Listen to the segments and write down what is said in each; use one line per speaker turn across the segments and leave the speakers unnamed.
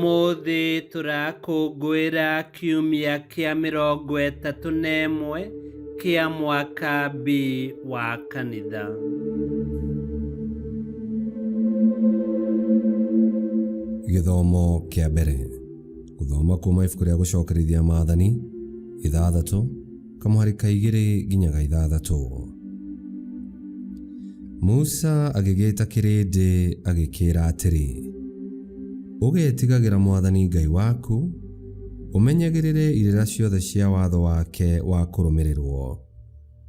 Ũmũthĩ tũrakũngũĩra kiumia kĩa 31 kĩa mwaka B wa kanitha.
Gĩthomo kĩa mbere. Gũthoma kuma ibuku rĩa gũcokerithia maathani 6 kamũhari ka 2 nginya ga 6. Musa agĩgĩta kĩrĩndĩ agĩkĩĩra atĩrĩ, Ũgetigagĩra Mwathani Ngai waku, ũmenyagĩrĩre irĩra ciothe cia watho wake wa kũrũmĩrĩrwo,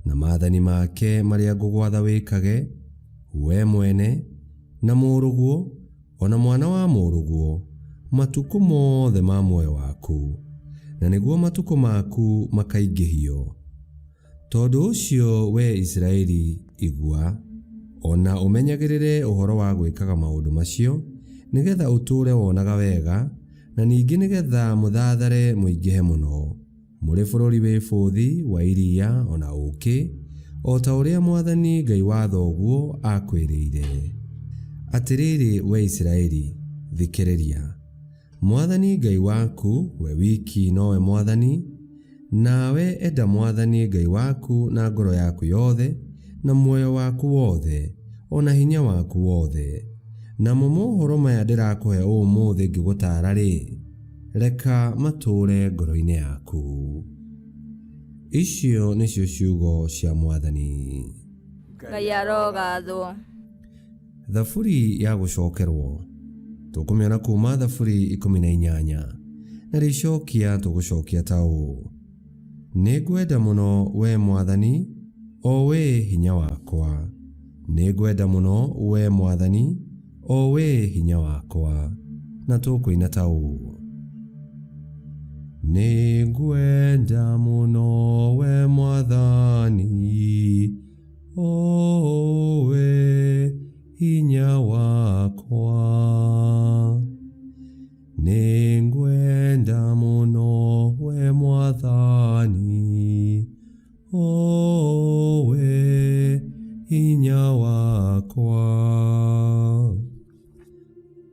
na maathani make marĩa ngũgwatha wĩkage, wee mwene, na mũrũguo, o na mwana wa mũrũguo, matukũ mothe ma muoyo waku, na nĩguo matukũ maku makaingĩhio. Tondũ ũcio wee Isiraeli, igua, o na ũmenyagĩrĩre ũhoro wa gwĩkaga maũndũ macio, nĩ getha ũtũũre wonaga wega, na ningĩ nĩ getha mũthathare mũingĩhe mũno, mũrĩ bũrũri wĩ bũthi wa iria o na ũũkĩ, o ta ũrĩa Mwathani Ngai wa thoguo aakwĩrĩire. Atĩrĩrĩ, wee Isiraeli, thikĩrĩria! Mwathani Ngai waku, we wiki nowe Mwathani, Nawe enda Mwathani Ngai waku na ngoro yaku yothe, na muoyo waku wothe, o na hinya waku wothe. Namo mohoro maya ndĩrakũhe ũmũthĩ ngĩgũtaara-rĩ, reka matũũre ngoro-inĩ yaku. Icio nĩcio ciugo cia Mwathani.
Ngai arogathwo.
Thaburi ya gũcokerwo. Tũkũmĩona kuma Thaburi 18. Na rĩcokia tũgũcokia ta ũũ: Nĩngwenda mũno wee Mwathani, o wee hinya wakwa. Nĩngwenda mũno wee Mwathani, o wee hinya wakwa. Na tũkũina ta ũũ: Nĩngwenda mũno wee Mwathani, o wee hinya wakwa. Nĩngwenda mũno we Mwathani, o wee hinya wakwa.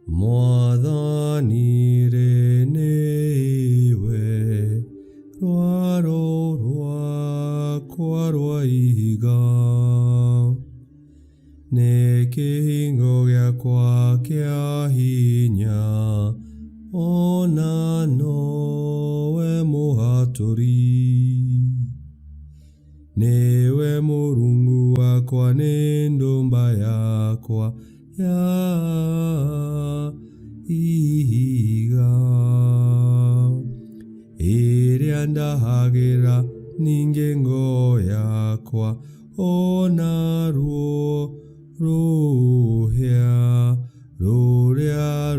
Mwathani rĩ nĩwe rwaro rwakwa rwa ihiga, nĩ kĩhingo gĩakwa kĩa hinya, ona nowe mũhatũri. Nĩwe Mũrungu wakwa, nĩ ndũmba yakwa ya ihiga, ĩrĩa ndahagĩra ningĩ ngo yakwa, o naruo rũhĩa rũrĩa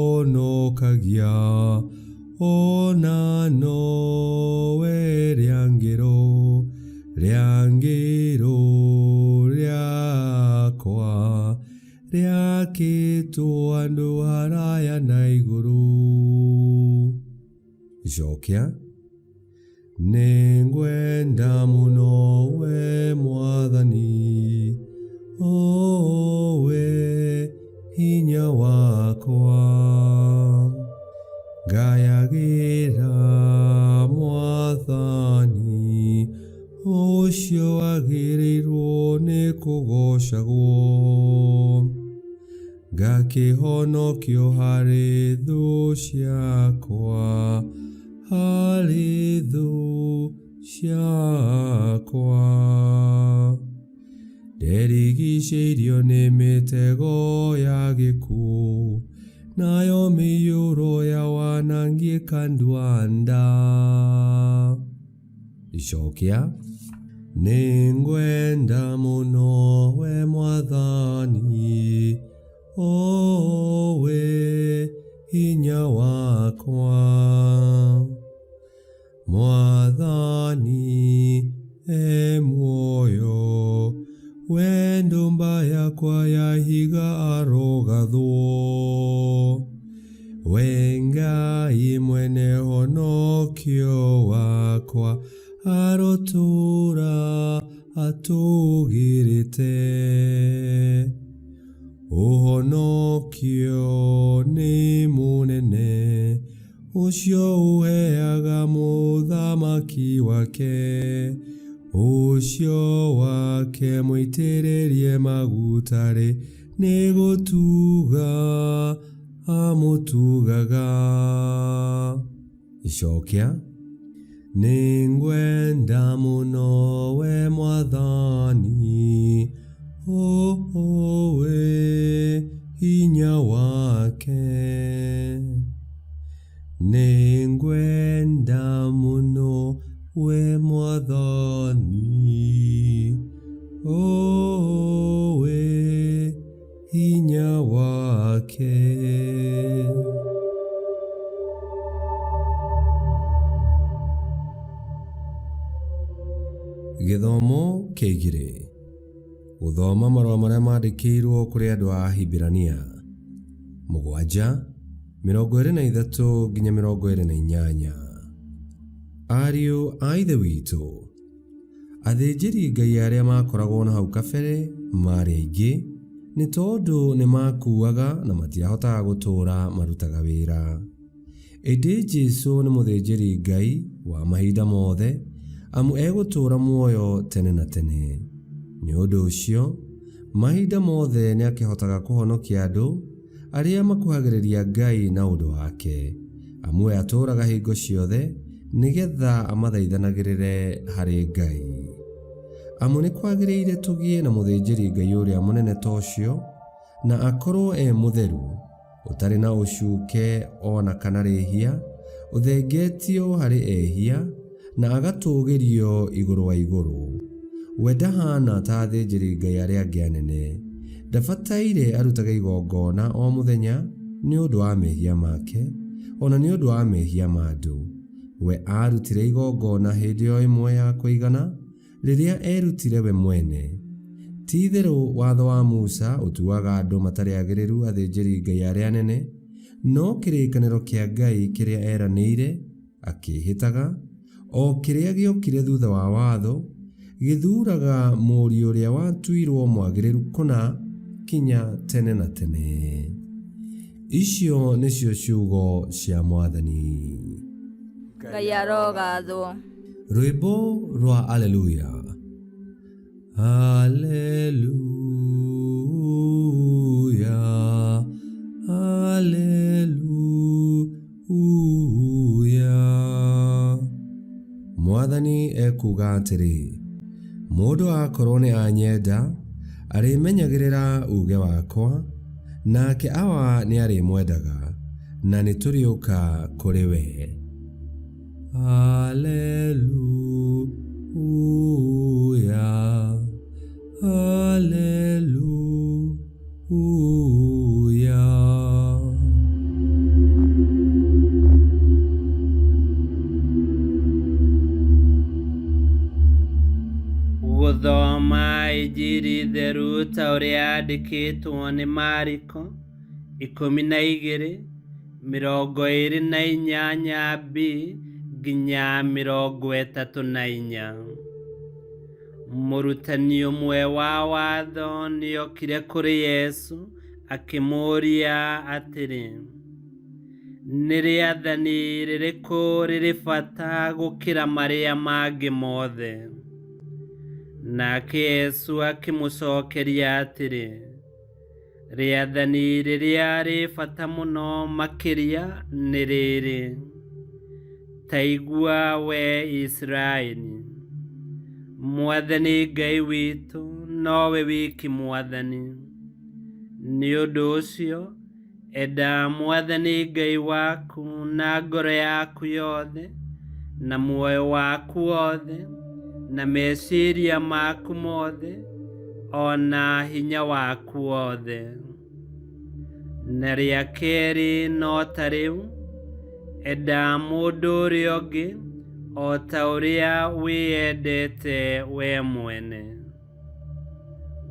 rũhonokagia, o na nowe rĩangĩro, rĩangĩro rĩakwa, rĩakĩtwo handũ haraya na igũrũ. Icokia. Nĩngwenda mũno we Mwathani, o we hinya wakwa. Ngayagĩra Mwathani, ũcio wagĩrĩirwo nĩ kũgoocagwo. Ngakĩhonokio harĩ thũ ciakwa, harĩ thũ ciakwa. Nderigicĩirio nĩ mĩtego ya gĩkuũ, nayo mĩiyũro ya wanangi ĩkandua nda. Icokia. Nĩngwenda mũno we Mwathani, o we hinya wakwa. Mwathani e muoyo, we ndũmba yakwa ya ihiga arogathwo. We Ngai mwene honokio wakwa, arotũũra atũgĩrĩte. Ũhonokio nĩ mũnene, ũcio ũheaga mũthamaki wake, ũcio wake mũitĩrĩrie maguta-rĩ, nĩ gũtuga amũtugaga. Icokia. Nĩngwenda mũno we Mwathani, ũũĩ hinya wake. Nĩngwenda mũno we Mwathani, ũũĩ hinya wake. Gĩthomo kĩa igĩrĩ. Gũthoma marũa marĩa mandĩkĩirwo kũrĩ andũ a Ahibirania. 7, 23 nginya 28. Ariũ a Ithe witũ, athĩnjĩri Ngai arĩa maakoragwo na hau kabere maarĩ aingĩ, nĩ tondũ nĩ maakuaga na matiahotaga gũtũũra marutaga wĩra. Ĩndĩ Jesu nĩ mũthĩnjĩri Ngai wa mahinda mothe, amu egũtũũra muoyo tene na tene. Nĩ ũndũ ũcio, mahinda mothe nĩ akĩhotaga kũhonokia andũ arĩa makuhagĩrĩria Ngai na ũndũ wake, amu we atũũraga hingo ciothe nĩgetha amathaithanagĩrĩre harĩ Ngai. Amu nĩ kwagĩrĩire tũgĩe na mũthĩnjĩri Ngai ũrĩa mũnene ta ũcio, na akorwo e mũtheru, ũtarĩ na ũcuke o na kana rĩhia, ũthengetio harĩ ehia, na agatũũgĩrio igũrũ wa igũrũ. We ndahana ta athĩnjĩri Ngai arĩa angĩ anene. Ndabataire arutage igongona o mũthenya nĩ ũndũ wa mehia make, o na nĩ ũndũ wa mehia ma andũ. We aarutire igongona hĩndĩ o ĩmwe ya kũigana, rĩrĩa eerutire we mwene. Ti-itherũ watho wa Musa ũtuaga andũ matarĩ agĩrĩru athĩnjĩri Ngai arĩa anene, no kĩrĩkanĩro kĩa Ngai kĩrĩa eeranĩire akĩĩhĩtaga, o kĩrĩa gĩokire thutha wa watho, gĩthuuraga Mũriũ ũrĩa watuirwo mwagĩrĩru kũna kinya tene na tene. Icio nĩcio ciugo cia Mwathani.
Ngai arogathwo.
Rwĩmbo rwa Aleluya. Aleluya, Aleluya. Mwathani ekuuga atĩrĩ, mũndũ akorwo nĩ anyenda, arĩmenyagĩrĩra uuge wakwa, nake Awa nĩ arĩmwendaga, na nĩ tũrĩũka kũrĩ we. Aleluya, Aleluya.
Gũthoma Injiri theru ta ũrĩa yandĩkĩtwo nĩ Mariko 12 28 b nginya 34. Mũrutani ũmwe wa watho nĩokire kũrĩ Yesu akĩmũũria atĩrĩ, nĩ rĩathani rĩrĩkũ rĩrĩ bata gũkĩra marĩa mangĩ mothe? Nake Yesu akĩmũcokeria atĩrĩ, rĩathani rĩrĩa rĩ bata mũno makĩria nĩ rĩrĩ, ta igua we Isiraeli, Mwathani Ngai witũ nowe wiki Mwathani. Nĩ ũndũ ũcio, enda Mwathani Ngai waku na ngoro yaku yothe, na muoyo waku wothe, na meciria maku mothe, o na hinya waku wothe. Na rĩa kerĩ no ta rĩu, enda mũndũ ũrĩa ũngĩ o ta ũrĩa wĩyendete we mwene.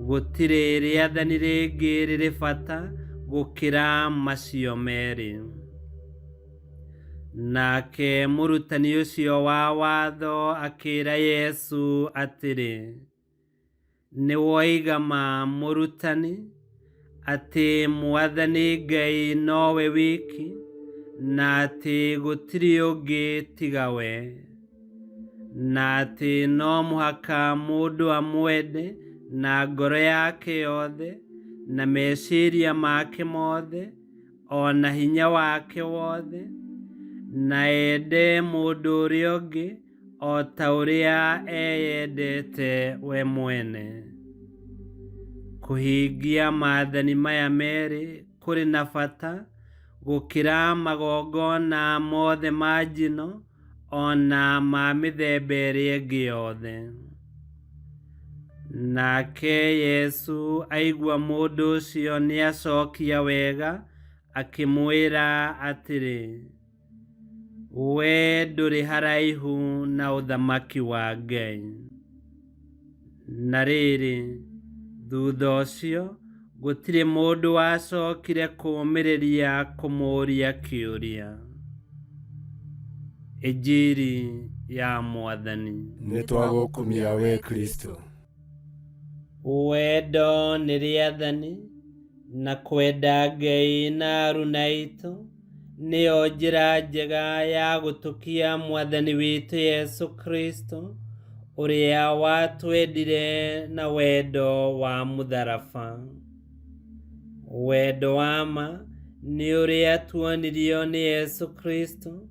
Gũtirĩ rĩathani rĩngĩ rĩrĩ bata gũkĩra macio merĩ. Nake mũrutani ũcio wa watho akĩĩra Yesu atĩrĩ, nĩ woiga ma mũrutani, Atĩ Mwathani Ngai nowe wiki, na atĩ gũtirĩ ũngĩ tiga we, na atĩ no mũhaka mũndũ amwende na ngoro yake yothe, na meciria make mothe, o na hinya wake wothe, na ende mũndũ ũrĩa ũngĩ o ta ũrĩa eyendete we mwene. Kũhingia maathani maya merĩ kũrĩ na bata gũkĩra magongona mothe ma njino o na ma mĩthemba ĩrĩa ĩngĩ yothe. Nake Yesu aigua mũndũ ũcio nĩacokia wega, akĩmwĩra atĩrĩ, Wee ndũrĩ haraihu na ũthamaki wa Ngai. Na rĩrĩ, thutha ũcio gũtirĩ mũndũ wacokire kũũmĩrĩria kũmũũria kĩũria. Injiri ya Mwathani.
Nĩ twagũkumia we Kristo.
Wendo nĩ rĩathani, na kwenda Ngai na aruna aitũ nĩyo njĩra njega ya gũtũkia Mwathani witũ Yesu Kristo, ũrĩa watwendire na wendo wa mũtharaba. Wendo wa ma nĩ ũrĩa tuonirio nĩ Yesu Kristo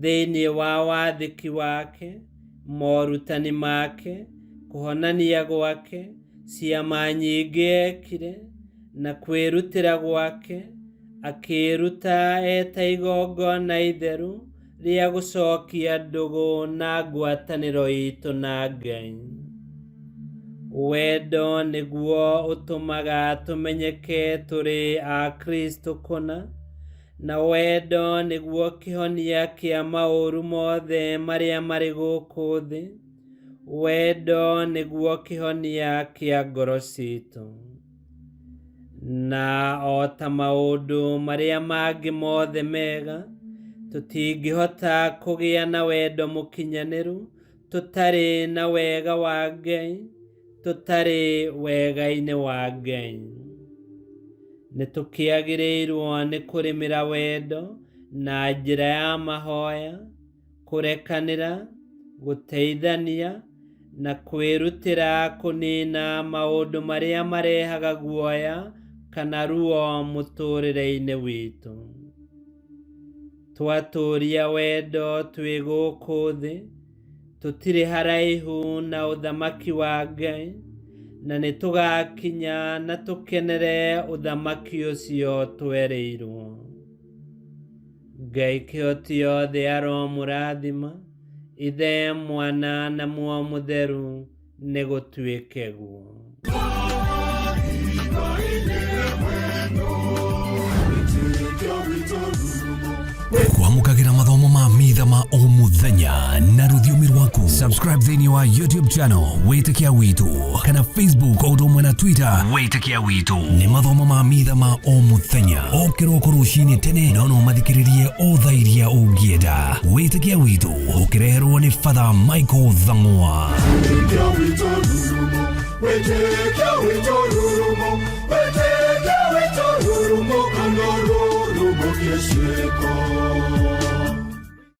thĩinĩ wa wathĩki wake, morutani make, kũhonania gwake, ciama nyingĩ ekire, na kwĩrutĩra gwake, akĩĩruta eta igongona itheru rĩa gũcokia ndũgũ na ngwatanĩro itũ na Ngai. Wendo nĩguo ũtũmaga tũmenyeke tũrĩ a Kristo kũna, na wendo nĩguo kĩhonia kĩa maũru mothe marĩa marĩ gũkũ thĩ. Wendo nĩguo kĩhonia kĩa ngoro citũ. Na o ta maũndũ marĩa mangĩ mothe mega, tũtingĩhota kũgĩa na wendo mũkinyanĩru tũtarĩ na wega wa Ngai, tũtarĩ wega-inĩ wa Ngai. Nĩ tũkĩagĩrĩirwo nĩ kũrĩmĩra wendo na njĩra ya mahoya, kũrekanĩra, gũteithania, na kwĩrutĩra kũniina maũndũ marĩa marehaga guoya kana ruo mũtũũrĩre-inĩ witũ. Twatũũria wendo twĩ gũkũ thĩ, tũtirĩ haraihu na ũthamaki wa Ngai, na nĩ tũgakinya na tũkenere ũthamaki ũcio twerĩirwo. Ngai kĩhoti yothe aromũrathima, Ithe, Mwana na Muoyo Mũtheru, nĩ gũtuĩke guo.
Kwamũkagĩra mathomo ma mitha ma o mũthenya na rũthiomi rwaku. Subscribe thĩinĩ wa YouTube channel Wĩtĩkia Witũ kana Facebook o ũndũ ũmwe na Twitter Wĩtĩkia Witũ. Nĩ mathomo ma mitha ma o mũthenya o kĩroko rũcinĩ tene, no no mathikĩrĩrie o thaa iria ũngĩenda. Wĩtĩkia Witũ ũkĩreherwo nĩ Father Michael Thang'wa.
Wĩtĩkia witũ rurumo, wĩtĩkia witũ rurumo, wĩtĩkia witũ rurumo, kana rurumo kĩciĩko.